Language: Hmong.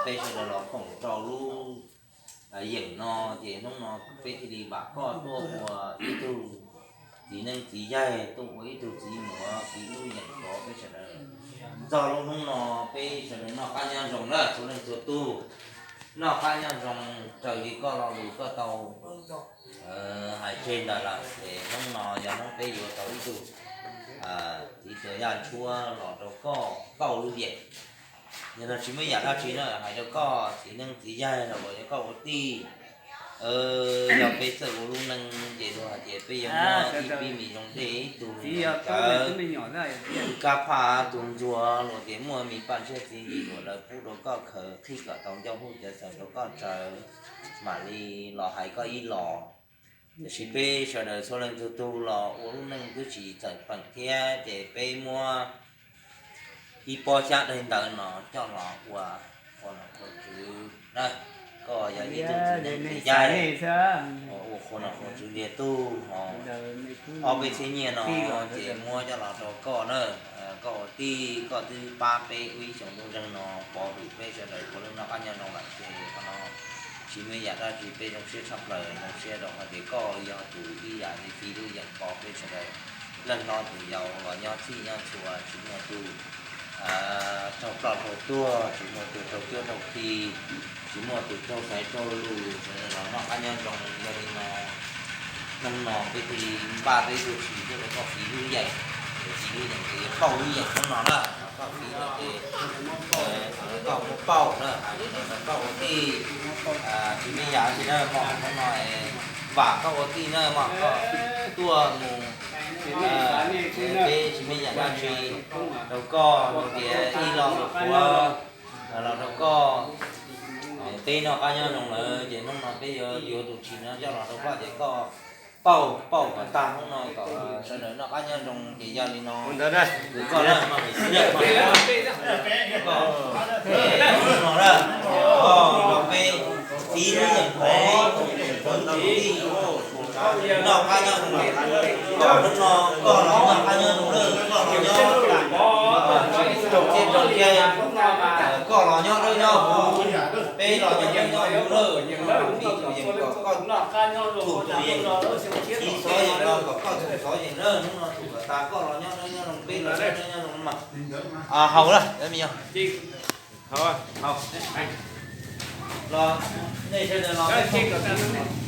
peb sawv daws los koom rau lub yeem no, ces hnub no peb thiaj li vam koj tuaj ua ib tug txiv neej txiv yaig, tuaj ua ib tug txiv muam txiv lub yeem rau peb sawv daws. Txog lub hnub no peb sawv daws noj qab nyob zoo na, txhua leej txhua tug noj qab nyob zoo, raws li koj lo lus koj tau hais tseg ntawd lawm, ces hnub no yog hnub peb yuav tau ib tug txiv tuag yaj ntshuab los rau koj, koj lub yeem. Yog no tsis muaj yam dab tsi na, hais rau koj txiv neej txiv yaig los yog koj ua tij, yog peb txawj ua lub neej ces luag hais tias peb yuav muab ib pib me zoo dej ib tug me cawv, ib kab phaj tus ntsuag, luag tias muaj me paj ntshiab txiv nti luag lawv pub rau koj khaws qhib kom tau ncauj huj cawv xaws rau koj raws, mam li los hais koj ib los. Tiam sis peb sawv daws txhua leej txhua tug los ua lub neej twb tsis txawm peem thiab, ces peb muab ib pob xyab daim ntawv no coj los ua qhuas nom qhuas tswv na. Koj yog ib tug txiv neej txiv yaig ua qhuas nom qhuas tswv ntiag tug ho ob peb txhiab nyiaj no ces muab coj los rau koj na. Koj ua tij koj twb pab peb ua ib xyoos ntuj zeeg no, pov hwm peb sawv daws puav leej noj qab nyob zoo lawm ces qhov no tsis muaj yam dab tsi, peb zoo siab tshaj plaws, zoo siab rau hais tias koj yog tus ib yam li txiv lub yeem pov peb sawv daws, leej hlob tus yau los nyob txhij nyob txhua tsis muaj tus raug ploj raug tuag, tsis muaj tus raug cuab raug khi, tsis muaj tus raug xaiv raug lus, sawv daws los noj qab nyob zoo. Yog li no hnub no peb thiaj li npaj tau ib tug txiv tuaj rau koj txiv lub yeem, ces txiv lub yeem ces yog pauj lub yeem hnub no na, koj txiv no ces koj muab pauj na, hais li no rau koj ua tij, tsis muaj yam dab tsi na mog, hnub no vam koj ua tij na mog, koj tuaj mus peb tsis muaj yam dab tsi rau koj, tias ib lo lus qhuav los rau koj, peb noj qab nyob zoo lawm ces hnub no peb yuav yuav tus txiv no coj los rau koj ces koj pauj pauj kom tag hnub no kom sawv daws noj qab nyob zoo ces yog li no. Ntawd na, koj na, koj no na, koj los peb txiv lub yeem qhuav, noj qab nyob zoo, koj hnub no koj los noj qab nyob zoo lawm, koj los nyob rau txhia rau txhia, koj los nyob dawb nyob huv, peb los nyob dawb nyob huv lawm, peb tus yeem kom koj, tus tus yeem, txiv xov yeem los kom koj tus xov yeem lawm, hnub no tus kom tas koj los nyob dawb nyob zoo, peb los nyob dawb nyob zoo mas. Haus lawm me yog, haus, los nej sawv daws los.